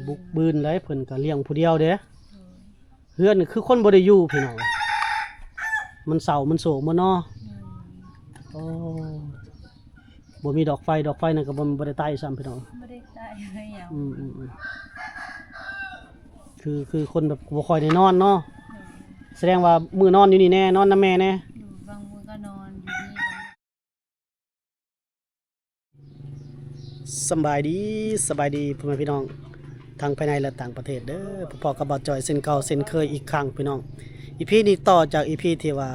ບຸກບືນໄດ໋ ເພິ່ນກໍລ້ຽງຜູ້ດຽວເດ້. ໂດຍ ເຮືອນຄືຄົນບໍ່ໄດ້ຢູ່ພີ່ນ້ອງ ມັນເສົ້າມັນໂສກໝົດເນາະ. ໂດຍ ໂອ້ ບໍ່ມີດອກໄຟ ດອກໄຟນັ້ນກໍບໍ່ ບໍ່ໄດ້ໄຕ້ຊ້ຳພີ່ນ້ອງ ບໍ່ໄດ້ໄຕ້ຫຍັງ. ອືມໆໆ ຄື ຄືຄົນແບບບໍ່ຄ່ອຍໄດ້ນອນເນາະ. ໂດຍ ສະແດງວ່າມື້ນອນຢູ່ນີ້ແດ່ ນອນນຳແມ່ແດ່. ໂດຍ ບາງມື້ກໍນອນຢູ່ນີ້ ບາງ ສຳບາຍດີ ສະບາຍດີພໍ່ແມ່ພີ່ນ້ອງທັງພາຍໃນ ແລະ ຕ່າງປະເທດເດີ. ພົບກັບບ່າວຈອຍເຊັ່ນເກົ່າເຊັ່ນເຄີຍອີກຄັ້ງພີ່ນ້ອງ. ອີພີນີ້ຕໍ່ຈາກອີພີທີ່ວ່າ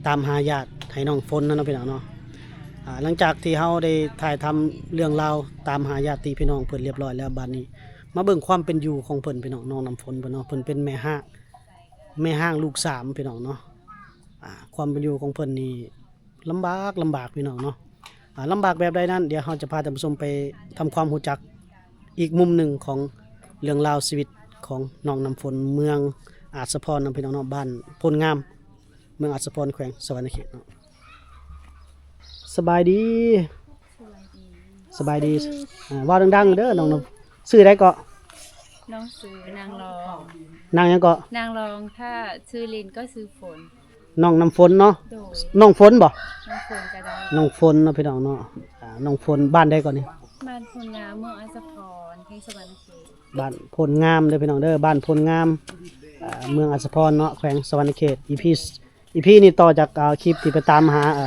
ຕາມຫາຍາດໃຫ້ນ້ອງຝົນນັ້ນເນາະພີ່ນ້ອງເນາະ. ອ່າ ຫຼັງຈາກທີ່ເຮົາໄດ້ຖ່າຍທຳເລື່ອງລາວຕາມຫາຍາດຕິພີ່ນ້ອງເພິ່ນລຽບຮ້ອຍແລ້ວ ບາດນີ້ມາເບິ່ງຄວາມເປັນຢູ່ຂອງເພິ່ນພີ່ນ້ອງ. ນ້ອງນ້ຳຝົນເພິ່ນເນາະ ເພິ່ນເປັນແມ່ຮ້າງ ແມ່ຮ້າງລູກສາມພີ່ນ້ອງເນາະ. ອ່າ ຄວາມເປັນຢູ່ຂອງເພິ່ນນີ້ ລຳບາກ ລຳບາກພີ່ນ້ອງເນາະ. ອ່າ ລຳບາກແບບໃດນັ້ນ ດຽວເຮົາຈະພາທ່ານຜູ້ຊົມໄປທຳຄວາມຮູ້ຈັກອີກມຸມໜຶ່ງຂອງເລື່ອງລາວຊີວິດຂອງນ້ອງນ້ຳຝົນ ເມືອງອາດສະພອນນຳພີ່ນ້ອງເນາະ ບ້ານໂພນງາມ ເມືອງອາດສະພອນ ແຂວງສະຫວັນນະເຂດເນາະ. ສະບາຍດີ ສະບາຍດີ ສະບາຍດີ. ອ່າ ເວົ້າດັງໆເດີນ້ອງ ຊື່ໃດເກາະ? ນ້ອງຊື່ນາງລອງ. ນາງຫຍັງເກາະ? ນາງລອງ ຖ້າຊື່ຫຼິ້ນກໍຊື່ຝົນ. ນ້ອງນ້ຳຝົນເນາະ. ໂດຍ ນ້ອງຝົນບໍ່? ນ້ອງຝົນກໍໄດ້ ນ້ອງຝົນເນາະພີ່ນ້ອງເນາະ. ອ່າ ນ້ອງຝົນ ບ້ານໃດເກາະນີ້? ບ້ານໂພນງາມ ເມືອງອາດສະພອນ ແຂວງສະຫວັນນະເຂດ. ບ້ານໂພນງາມເດີພີ່ນ້ອງເດີ ບ້ານໂພນງາມ ອ່າ ເມືອງອາດສະພອນເນາະ ແຂວງສະຫວັນນະເຂດ. ອີພີ ອີພີນີ້ຕໍ່ຈາກ ອ່າ ຄລິບທີ່ໄປຕາມຫາ ເອີ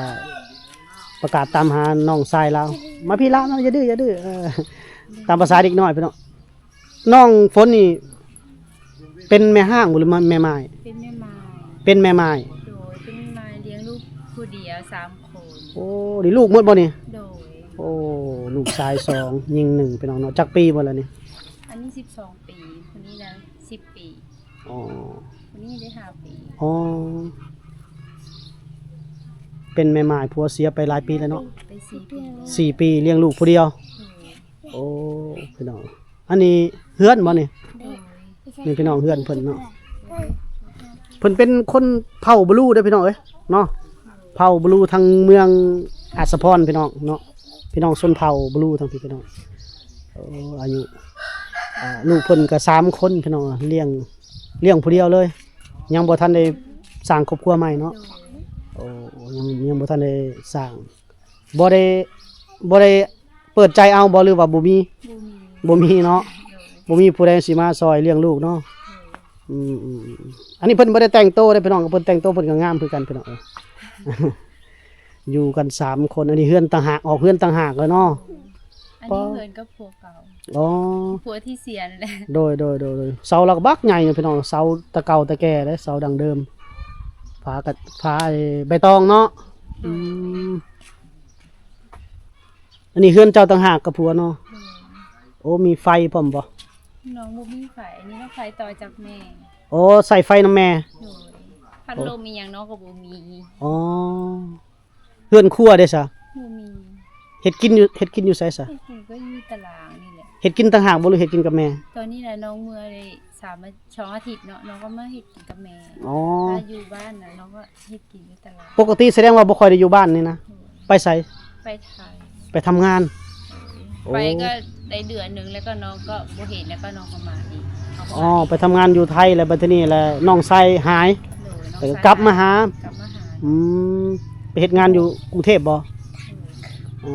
ປະກາດຕາມຫານ້ອງຊາຍລາວ. ມາພີ້ລະ ມາ ຢ່າດື້ ຢ່າດື້ ເອີ ຕາມພາສາເດັກນ້ອຍພີ່ນ້ອງ. ນ້ອງຝົນນີ້ເປັນແມ່ຮ້າງບໍ່ ຫຼື ແມ່ໝ້າຍ? ເປັນແມ່ໝ້າຍ. ເປັນແມ່ໝ້າຍ. ໂດຍ ເປັນແມ່ໝ້າຍລ້ຽງລູກຜູ້ດຽວສາມຄົນ. ໂອ້ ນີ້ລູກໝົດບໍ່ນີ້? ໂດຍ ໂອ້ ລູກຊາຍສອງ ຍິງໜຶ່ງ ພີ່ນ້ອງເນາະ. ຈັກປີໝົດແລ້ວນີ້? ອັນນີ້ສິບສອງປີ ຜູ້ນີ້ນະສິບປີ. ອໍ ຜູ້ນີ້ໄດ້ຫ້າປີ. ອໍ ເປັນແມ່ໝ້າຍ ຜົວເສຍໄປຫຼາຍປີແລ້ວເນາະ. ໄປສີ່ປີ. ສີ່ປີ ລ້ຽງລູກຜູ້ດຽວ. ໂດຍ ໂອ້ ພີ່ນ້ອງ ອັນນີ້ເຮືອນບໍ່ນີ້? ໂດຍ ນີ້ພີ່ນ້ອງ ເຮືອນເພິ່ນເນາະ. ເພິ່ນເປັນຄົນເຜົ່າບລູເດີພີ່ນ້ອງເອີຍເນາະ ເຜົ່າບລູທາງເມືອງອາດສະພອນພີ່ນ້ອງເນາະ. ພີ່ນ້ອງຊົນເຜົ່າບລູທາງພີ້ພີ່ນ້ອງ. ໂອ້ ອາຍຸ ອ່າ ລູກເພິ່ນກໍສາມຄົນພີ່ນ້ອງ ລ້ຽງ ລ້ຽງຜູ້ດຽວເລີຍ ຍັງບໍ່ທັນໄດ້ສ້າງຄອບຄົວໃໝ່ເນາະ. ໂດຍ ໂອ້ ຍັງ ຍັງບໍ່ທັນໄດ້ສ້າງ ບໍ່ໄດ້ ບໍ່ໄດ້ເປີດໃຈເອົາບໍ່ ຫຼືວ່າບໍ່ມີ? ບໍ່ມີ ບໍ່ມີເນາະ. ໂດຍ ບໍ່ມີຜູ້ໃດຊິມາຊ່ອຍລ້ຽງລູກເນາະ. ໂດຍ ອືມໆໆ ອັນນີ້ເພິ່ນບໍ່ໄດ້ແຕ່ງໂຕເດ້ພີ່ນ້ອງ ເພິ່ນແຕ່ງໂຕເພິ່ນກໍງາມຄືກັນພີ່ນ້ອງເອີຍ. ຢູ່ກັນສາມຄົນ ອັນນີ້ເຮືອນຕ່າງຫາກ ອອກເຮືອນຕ່າງຫາກແລ້ວເນາະ. ອັນນີ້ເຮືອນກັບຜົວເກົ່າ. ອໍ ຜົວທີ່ເສຍນັ້ນແຫຼະ. ໂດຍໆໆໆ ເສົາລາວກໍບັກໃຫຍ່ເນາະພີ່ນ້ອງ ເສົາແຕ່ເກົ່າແຕ່ແກ່ເດ້ ເສົາດັ້ງເດີມ ຝາກະ ຝາໄອ້ໃບຕອງເນາະ. ໂດຍ ອືມ ອັນນີ້ເຮືອນເຈົ້າຕ່າງຫາກກັບຜົວເນາະ. ໂດຍ ໂອ້ ມີໄຟພ້ອມບໍ່? ນ້ອງບໍ່ມີໄຟ ອັນນີ້ເຮົາໄຟຕໍ່ຈາກແມ່. ໂອ້ ໃຊ້ໄຟນຳແມ່. ໂດຍ ພັດລົມອີ່ຫຍັງນ້ອງກໍບໍ່ມີ. ອໍ ເຮືອນຄົວເດ້ຊະ? ບໍ່ມີ. ເຮັດກິນຢູ່ ເຮັດກິນຢູ່ໃສຊະ? ເຮັດກິນກໍຢູ່ຕາລາງນີ້ແຫຼະ. ເຮັດກິນຕ່າງຫາກບໍ່ ຫຼືເຮັດກິນກັບແມ່? ຕອນນີ້ນະນ້ອງເມືອໄດ້ສາມ ສອງອາທິດເນາະ ນ້ອງກໍມາເຮັດກິນກັບແມ່. ອໍ ຖ້າຢູ່ບ້ານນະ ນ້ອງກໍເຮັດກິນຢູ່ຕະຫຼາດ. ປົກກະຕິສະແດງວ່າບໍ່ຄ່ອຍໄດ້ຢູ່ບ້ານນີ້ນະ. ໂດຍ ໄປໃສ? ໄປໄທ. ໄປທຳງານ. ໂດຍ ໂອ້ ໄປກໍໄດ້ເດືອນໜຶ່ງ ແລ້ວກໍນ້ອງກໍບໍ່ເຫັນ ແລ້ວກໍນ້ອງກໍມາອີກ. ອໍ ໄປທຳງານຢູ່ໄທ ແລ້ວບັດທີນີ້ແຫຼະນ້ອງຊາຍຫາຍ. ໂດຍ ນ້ອງຊາຍ ເອີ ກັບມາຫາ. ກັບມາຫາ. ອືມ ໄປເຮັດງານຢູ່ກຸງເທບບໍ່? ໂດຍ ອໍ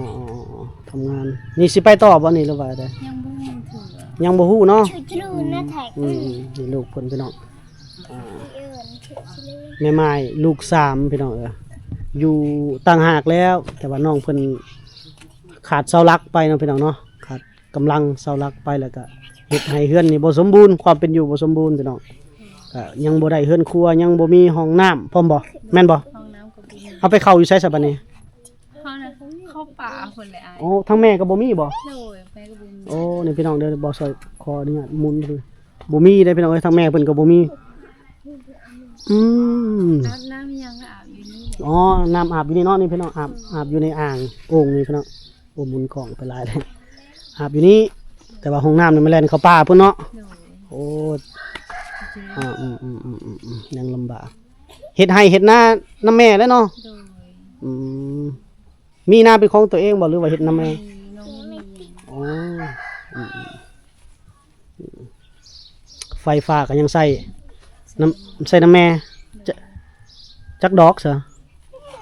ໆໆ ທຳງານ. ນີ້ຊິໄປຕໍ່ບໍ່ນີ້ ຫຼືວ່າໃດ? ຍັງບໍ່ຮູ້ເທື່ອ. ຍັງບໍ່ຮູ້ເນາະ. ອືມ ນີ້ລູກເພິ່ນພີ່ນ້ອງ. ອ່າ ແມ່ໝ້າຍລູກສາມພີ່ນ້ອງເອີຍ ຢູ່ຕ່າງຫາກແລ້ວ ແຕ່ວ່ານ້ອງເພິ່ນຂາດເສົາຫຼັກໄປເນາະພີ່ນ້ອງເນາະ ຂາດກຳລັງເສົາຫຼັກໄປ ແລ້ວກະເຮັດໃຫ້ເຮືອນນີ້ບໍ່ສົມບູນ ຄວາມເປັນຢູ່ບໍ່ສົມບູນພີ່ນ້ອງ ກະຍັງບໍ່ໄດ້ເຮືອນຄົວ ຍັງບໍ່ມີຫ້ອງນ້ຳ ພ້ອມບໍ່ ແມ່ນບໍ່? ຫ້ອງນ້ຳກໍບໍ່ມີ ເຮົາໄປເຂົ້າຢູ່ໃສຊະບັດນີ້? ເຮົານະ ເຂົ້າປ່າພຸ້ນແຫຼະອ້າຍ. ໂອ້ ທາງແມ່ກໍບໍ່ມີບໍ່? ໂດຍ ແມ່ກໍບໍ່ມີ. ໂອ້ ນີ້ພີ່ນ້ອງເດີ ບ່າວຈອຍຂໍອະນຸຍາດໝູນ ບໍ່ມີເດ້ພີ່ນ້ອງເອີຍ ທາງແມ່ເພິ່ນກໍບໍ່ມີ. ອືມ ອາບນ້ຳຫຍັງອາບຢູ່ນີ້ແຫຼະ. ອໍ ນ້ຳອາບຢູ່ນີ້ເນາະ ນີ້ພີ່ນ້ອງ ອາບ ອືມ ອາບຢູ່ໃນອ່າງໂອ່ງນີ້ພີ່ນ້ອງ. ໂອ້ ໝູນກ້ອງໄປຫຼາຍເລີຍ ອາບຢູ່ນີ້ ແຕ່ວ່າຫ້ອງນ້ຳນີ້ມັນແລ່ນເຂົ້າປ່າພຸ້ນເນາະ. ໂດຍ ໂອ້ ອືມໆໆໆ ຍັງລຳບາກ ເຮັດໄຮ່ເຮັດນານຳແມ່ແຫຼະເນາະ. ໂດຍ ອືມ ມີນາເປັນຂອງຕົວເອງບໍ່ ຫຼືວ່າເຮັດນຳແມ່? ມີ ນ້ອງມີ. ອໍ ອືມໆ. ຟຟ້າກໍຍັງໃຊ້ນຳ ໃຊ້ນຳແມ່ ຈັກ ຈັກດອກຊະ? ດ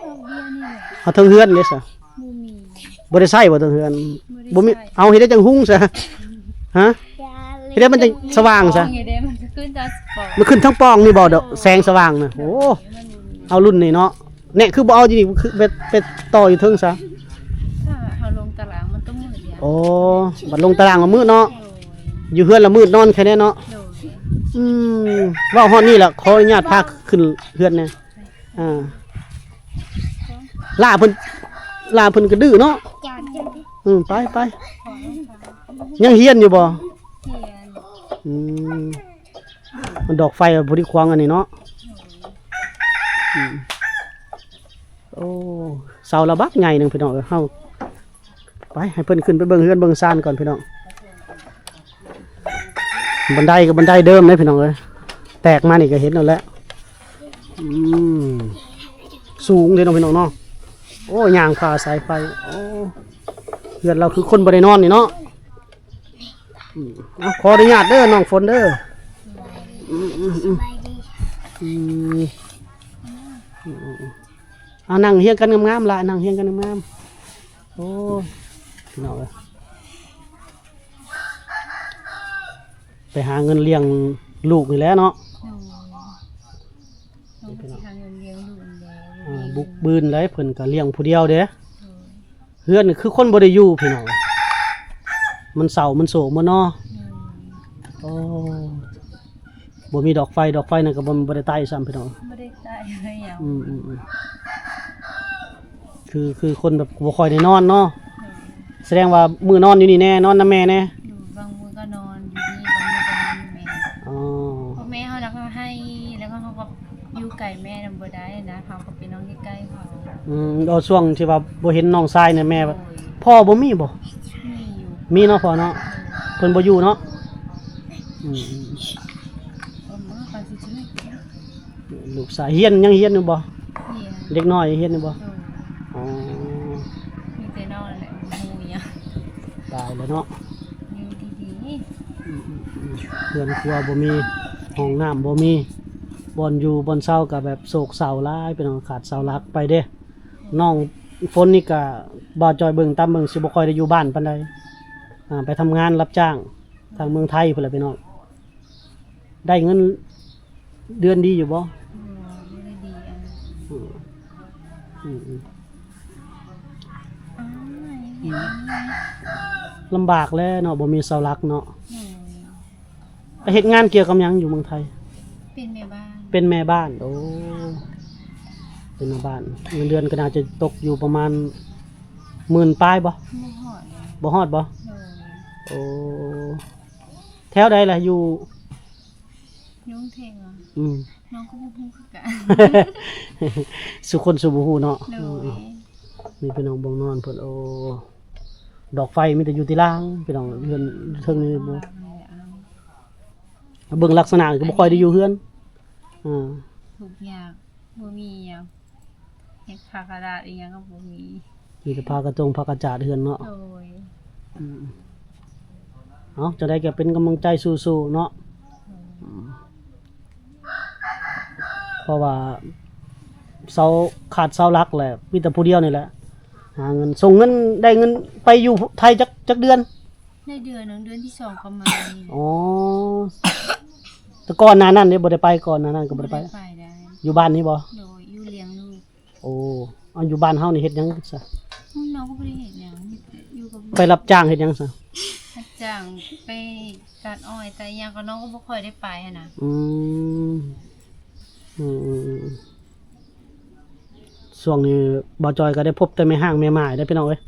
ອກດຽວນີ້ແຫຼະ ເອົາເທິງເຮືອນເດ້ຊະ? ບໍ່ມີ ບໍ່ໄດ້ໃຊ້ບໍ່ເທິງເຮືອນ? ບໍ່ມີ ບໍ່ມີ ເອົາເຮັດໄດ້ຈັ່ງຮຸ່ງຊະ? ຮະ? ເຮັດໄດ້ມັນຈັ່ງສະຫວ່າງຊະ? ມັນຂຶ້ນທາງປ່ອງນີ້ບໍ່ ດອກແສງສະຫວ່າງນະ? ໂອ້ ເອົາລຸ້ນນີ້ເນາະ ແນະ ຄືບໍ່ເອົາຢູ່ນີ້ ຄືໄປ ໄປຕໍ່ຢູ່ເທິງຊະ? ຖ້າເຮົາລົງຕາລາງມັນກໍມືດແລ້ວ. ໂອ້ ບັດລົງຕາລາງລະມືດເນາະ. ໂດຍ ຢູ່ເຮືອນລະມືດນອນແຄ່ແນ່ເນາະ. ໂດຍ ອືມ ເວົ້າຮອດນີ້ລະ ຂໍອະນຸຍາດພາຂຶ້ນເຮືອນແນ່. ອ່າ ຫຼ້າເພິ່ນ ຫຼ້າເພິ່ນກໍດື້ເນາະ. ອືມ ໄປ ໄປ. ຍັງຮຽນຢູ່ບໍ່? ຮຽນ. ອືມ ມັນດອກໄຟພໍດີຂວາງອັນນີ້ເນາະ. ອືມ ໂອ້ ເສົາລະບັກໃຫຍ່ໜຶ່ງພີ່ນ້ອງເອີຍ. ເຮົາໄປໃຫ້ເພິ່ນຂຶ້ນໄປເບິ່ງເຮືອນເບິ່ງຊານກ່ອນພີ່ນ້ອງ. ບັນໄດກໍບັນໄດເດີມເດ້ພີ່ນ້ອງເອີຍ ແຕກມານີ້ກໍເຫັນແລ້ວແຫຼະ. ອືມ ສູງເດ້ເນາະພີ່ນ້ອງເນາະ. ໂອ້ ຍ່າງຜ່າສາຍໄຟ. ໂອ້ ເຮືອນລາວຄືຄົນບໍ່ໄດ້ນອນນີ້ເນາະ. ອືມ ເອົາ ຂໍອະນຸຍາດເດີນ້ອງຝົນເດີ. ອືມ ອືມ ອືມ ສະບາຍດີ. ອືມ ອືມ ອືມ ອືມ ເອົາ ນັ່ງຮຽງກັນງາມໆ ຫຼາຍ ນັ່ງຮຽງກັນງາມໆ. ໂອ້ຍ ພີ່ນ້ອງເອີຍ ໄປຫາເງິນລ້ຽງລູກນີ້ແຫຼະເນາະ. ໂດຍ ຕ້ອງໄປຫາເງິນລ້ຽງລູກນີ້ແຫຼະ. ອ່າ ບຸກບືນຫຼາຍ ເພິ່ນກໍລ້ຽງຜູ້ດຽວເດ້. ໂດຍ ເຮືອນນີ້ຄືຄົນບໍ່ໄດ້ຢູ່ພີ່ນ້ອງ ມັນເສົ້າມັນໂສກໝົດເນາະ. ອືມ ໂອ້ ບໍ່ມີດອກໄຟ ດອກໄຟນັ້ນກໍບໍ່ ບໍ່ໄດ້ໄຕ້ຊ້ຳພີ່ນ້ອງ ບໍ່ໄດ້ໄຕ້ຫຍັງ. ອືມ ອືມ ອືມ ຄື ຄືຄົນແບບບໍ່ຄ່ອຍໄດ້ນອນເນາະ. ອືມ ສະແດງວ່າມື້ນອນຢູ່ນີ້ແດ່ ນອນນຳແມ່ແດ່. ຢູ່ ບາງມື້ກໍນອນຢູ່ນີ້ ບາງມື້ກໍນອນນຳແມ່. ອໍ ເພາະແມ່ເຮົາລະກໍໃຫ້ ແລ້ວກໍເຮົາກໍ ຢູ່ໄກແມ່ນຳບໍ່ໄດ້ນະ ເຮົາກໍໄປນອນໃກ້ໆເຂົາ. ອືມ ເອົາ ຊ່ວງທີ່ວ່າບໍ່ເຫັນນ້ອງຊາຍນີ້ແມ່ ໂດຍ ພໍ່ບໍ່ມີບໍ່? ມີຢູ່ ມີເນາະພໍ່ເນາະ. ໂດຍ ເພິ່ນບໍ່ຢູ່ເນາະ. ອືມ ເອີ ມາກ່ອນຊິ ລູກຊາຍຮຽນ ຍັງຮຽນຢູ່ບໍ່? ຮຽນ ເດັກນ້ອຍຮຽນຢູ່ບໍ່? ໂດຍ ອໍ ມີແຕ່ນອນແຫຼະ ບໍ່ຮູ້ຫຍັງ ຕາຍແລ້ວເນາະ. ຢູ່ດີໆ ອືມ ອືມ ອືມ ເຮືອນຄົວບໍ່ມີ ຫ້ອງນ້ຳບໍ່ມີ ບ່ອນຢູ່ບ່ອນເຊົາກໍແບບໂສກເສົ້າຫຼາຍ ພີ່ນ້ອງ ຂາດເສົາຫຼັກໄປເດ້. ນ້ອງຝົນນີ້ກໍ ບ່າວຈອຍເບິ່ງຕາມເບິ່ງ ຊິບໍ່ຄ່ອຍໄດ້ຢູ່ບ້ານປານໃດ ອ່າ ໄປທຳງານຮັບຈ້າງທາງເມືອງໄທພຸ້ນແຫຼະ ພີ່ນ້ອງ. ໄດ້ເງິນເດືອນດີຢູ່ບໍ່? ບໍ່ ບໍ່ໄດ້ດີອັນນັ້ນ. ອືມ ອືມ ອືມ ອືມ ລຳບາກແຫຼະເນາະ ບໍ່ມີເສົາຫຼັກເນາະ. ໂດຍ ໄປເຮັດງານກ່ຽວກັບຫຍັງຢູ່ເມືອງໄທ? ເປັນແມ່ບ້ານ. ເປັນແມ່ບ້ານ ໂອ້ ເປັນແມ່ບ້ານ ເງິນເດືອນກໍໜ້າຈະຕົກຢູ່ປະມານໝື່ນປາຍບໍ່? ບໍ່ຮອດແລ້ວ. ບໍ່ຮອດບໍ່? ໂດຍ ໂອ້ ແຖວໃດລະ ຢູ່ ຢູ່ເທິງຫວາ? ອືມ ນ້ອງກໍບໍ່ຮູ້ຄືກັນ ສູ່ຄົນສູ່ບໍ່ຮູ້ເນາະ. ໂດຍ ອືມ ນີ້ພີ່ນ້ອງເບິ່ງນອນເພິ່ນ ໂອ້ ດອກໄຟມີແຕ່ຢູ່ທີ່ລ່າງ ພີ່ນ້ອງ ເຮືອນເທິງນີ້ບໍ່. ເບິ່ງລັກສະນະກໍບໍ່ຄ່ອຍໄດ້ຢູ່ເຮືອນ. ອ່າ ທຸກຍາກ ບໍ່ມີຫຍັງ ເຮັດຜ້າກະດາດອີ່ຫຍັງກໍບໍ່ມີ ມີແຕ່ຜ້າກະຕົງຜ້າກະຈາດເຮືອນເນາະ. ໂດຍ ອືມ ເອົາ ຈັ່ງໃດກໍເປັນກຳລັງໃຈສູ້ໆເນາະ. ໂດຍ ອືມ ເພາະວ່າເສົາ ຂາດເສົາຫຼັກແຫຼະ ມີແຕ່ຜູ້ດຽວນີ້ແຫຼະຫາເງິນ ສົ່ງເງິນ ໄດ້ເງິນໄປຢູ່ໄທຈັກ ຈັກເດືອນ? ໄດ້ເດືອນໜຶ່ງ ເດືອນທີສອງກໍມານີ້. ອໍ ແຕ່ກ່ອນໜ້ານັ້ນເດ້ ບໍ່ໄດ້ໄປ ກ່ອນໜ້ານັ້ນກໍບໍ່ໄດ້ໄປ. ບໍ່ໄດ້ໄປໄດ້ ຢູ່ບ້ານນີ້ບໍ່? ໂດຍ ຢູ່ລ້ຽງລູກ. ໂອ້ ເອົາ ຢູ່ບ້ານເຮົານີ້ເຮັດຫຍັງຊະ? ນ້ອງກໍບໍ່ໄດ້ເຮັດຫຍັງ ຢູ່ກັບ ໄປຮັບຈ້າງເຮັດຫຍັງຊະ? ຮັບຈ້າງໄປຕັດອ້ອຍ ຕັດຫຍັງ ກໍນ້ອງກໍບໍ່ຄ່ອຍໄດ້ໄປຫັ້ນນະ. ອືມ ອືມ ອືມ ອືມ ຊ່ວງນີ້ບ່າວຈອຍກໍໄດ້ພົບແຕ່ແມ່ຮ້າງແມ່ໝ້າຍເດ້ພີ່ນ້ອງເອີຍ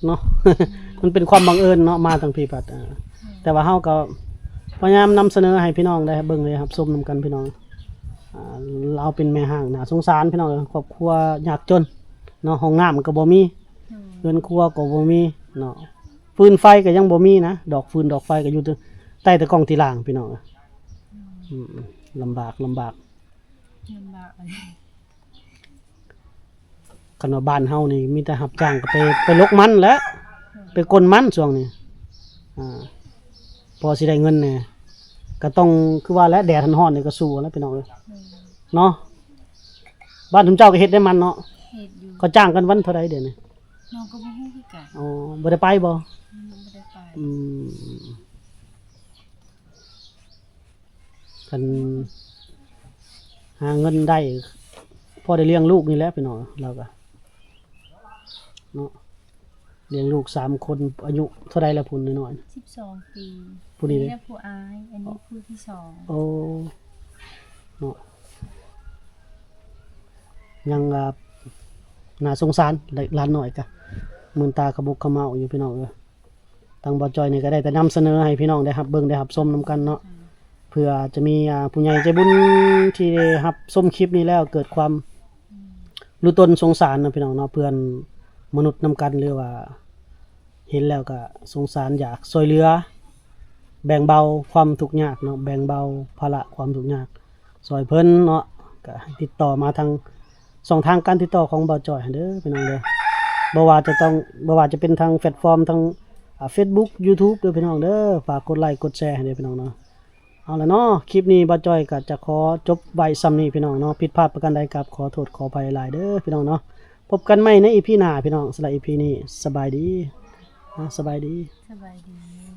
ເນາະ. ມັນເປັນຄວາມບັງເອີນເນາະ ມາທາງພີ້ພັດ. ແຕ່ວ່າເຮົາກໍພະຍາຍາມນຳສະເໜີໃຫ້ພີ່ນ້ອງໄດ້ເບິ່ງ ໄດ້ຮັບຊົມນຳກັນພີ່ນ້ອງ. ອ່າ ລາວເປັນແມ່ຮ້າງໜ້າສົງສານພີ່ນ້ອງເອີຍ ຄອບຄົວຍາກຈົນເນາະ ຫ້ອງນ້ຳກໍບໍ່ມີ ເຮືອນຄົວກໍບໍ່ມີເນາະ ຟືນໄຟກໍຍັງບໍ່ມີນະ ດອກຟືນດອກໄຟກໍຢູ່ແຕ່ ໄຕ້ແຕ່ກ້ອງຕີລ່າງພີ່ນ້ອງເອີຍ. ອືມ ລຳບາກ ລຳບາກ ລຳບາກ. ຄັນວ່າບ້ານເຮົານີ້ມີແຕ່ຮັບຈ້າງກໍໄປ ໄປຫຼົກມັນແຫຼະ ໄປກົ້ນມັນຊ່ວງນີ້ ອ່າ ພໍຊິໄດ້ເງິນແດ່. ກໍຕ້ອງ ຄືວ່າແຫຼະ ແດດຮ້ອນໆນີ້ກໍສູ້ແຫຼະພີ່ນ້ອງເອີຍ ໂດຍ ເນາະ. ບ້ານຊຸມເຈົ້າກໍເຮັດໄດ້ມັນເນາະ ເຮັດຢູ່. ເຂົາຈ້າງກັນວັນເທົ່າໃດດຽວນີ້? ນ້ອງກໍບໍ່ຮູ້ຄືກັນ. ອໍ ບໍ່ໄດ້ໄປບໍ່? ອືມ ບໍ່ໄດ້ໄປ. ອືມ ຄັນຫາເງິນໄດ້ ພໍໄດ້ລ້ຽງລູກນີ້ແຫຼະພີ່ນ້ອງ ລາວກໍເນາະ ລ້ຽງລູກສາມຄົນ. ອາຍຸເທົ່າໃດລະຜູ້ນ້ອຍໆ? ສິບສອງປີ. ຜູ້ນີ້ເດ້? ຜູ້ອ້າຍ ອັນນີ້ຜູ້ທີສອງ. ໂອ້ ເນາະ ຍັງ ອ່າ ໜ້າສົງສານ ຫຼານນ້ອຍກະ ມື່ນຕາຂະບົກຂະເໝົາຢູ່ ພີ່ນ້ອງເອີຍ. ທາງບ່າວຈ້ອຍນີ້ກໍໄດ້ແຕ່ນຳສະເໜີໃຫ້ພີ່ນ້ອງໄດ້ຮັບເບິ່ງໄດ້ຮັບຊົມນຳກັນເນາະ ເພື່ອຈະມີ ອ່າ ຜູ້ໃຫຍ່ໃຈບຸນທີ່ໄດ້ຮັບຊົມຄລິບນີ້ແລ້ວເກີດຄວາມ ອືມ ຮູ້ຕົນສົງສານເນາະ ພີ່ນ້ອງເນາະ ເພື່ອນມະນຸດນຳກັນ ຫຼືວ່າເຫັນແລ້ວກໍສົງສານ ຢາກຊ່ວຍເຫຼືອ ແບ່ງເບົາຄວາມທຸກຍາກເນາະ ແບ່ງເບົາພາລະຄວາມທຸກຍາກຊ່ອຍເພິ່ນເນາະ. ກໍໃຫ້ຕິດຕໍ່ມາທາງຊ່ອງທາງການຕິດຕໍ່ຂອງບ່າວຈ້ອຍຫັ້ນເດີ ພີ່ນ້ອງເດີ ບໍ່ວ່າຈະຕ້ອງ ບໍ່ວ່າຈະເປັນທາງແພລດຟອມ ທາງ ອ່າ ເຟສບຸກ ຢູທູບ ເດີ ພີ່ນ້ອງເດີ. ຝາກກົດໄລກົດແຊໃຫ້ເດີ ພີ່ນ້ອງເນາະ. ເອົາລະເນາະ ຄລິບນີ້ບ່າວຈ້ອຍກໍຈະຂໍຈົບໄວ້ສ່ຳນີ້ ພີ່ນ້ອງເນາະ. ຜິດພາດປະການໃດ ກາບຂໍໂທດຂໍອະໄພຫຼາຍໆເດີ ພີ່ນ້ອງເນາະ. ພົບກັນໃໝ່ໃນອີພີໜ້າ ພີ່ນ້ອງ. ສຳລັບອີພີນີ້ ສະບາຍດີ ສະບາຍດີ ສະບາຍດີ.